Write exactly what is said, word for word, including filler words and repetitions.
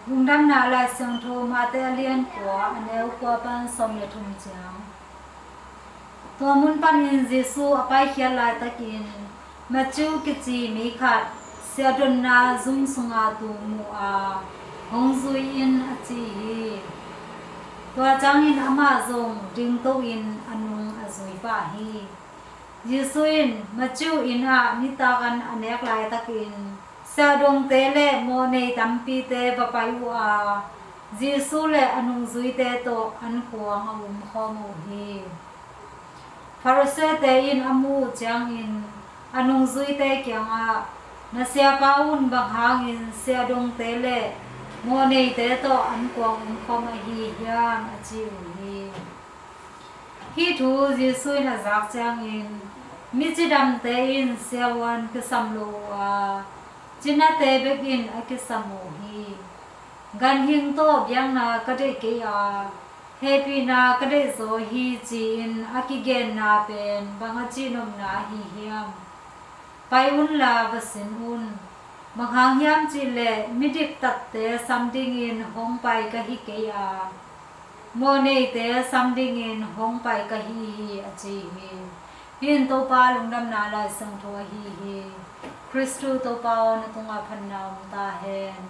Lungdamna Lai Siangtho Mate a lian kua, a neu kua pan sawm le thum ciang. Tua mun panin Jesu a paikhiat laitakin Matthew kici mi khat siahdonna zum sunga tung mu a, hong zui in a ci hi. Tua ciangin amah zong dingto in a nung a zui pah hi. Jesu in Matthew inn ah nitak an a nek laitakin siahdongte le mawhnei tampite va pai uh a, Jesu le a nungzuite tawh an kuang a umkhawm uh hi. Pharisee-te in a muh uh ciangin a nungzuite kiangah, "Na siapa un bang hangin siahdongte le mawhneite tawh an kuang umkhawm ahi hiam?" a ci uh hi. Hih thu Jesu in a zak ciangin, "Mi cidamte in siavuan kisam lo uh a, cinate bek in a kisam uh hi. Ganhing tawh biakna ka deih kei a, hehpihna ka deih zaw hi," ci-in a kigenna pen bang a cihnopna ahi hiam? "Pai unla va sin un. Bang hang hiam cihleh midiktatte sam dingin hong pai ka hi kei a, mawhneite sam dingin hong pai ka hi hi," a ci hi. Hih in Topa Lungdamna Lai Siangtho ahi hi. Khristu Topa aw, na tungah phatna om ta hen.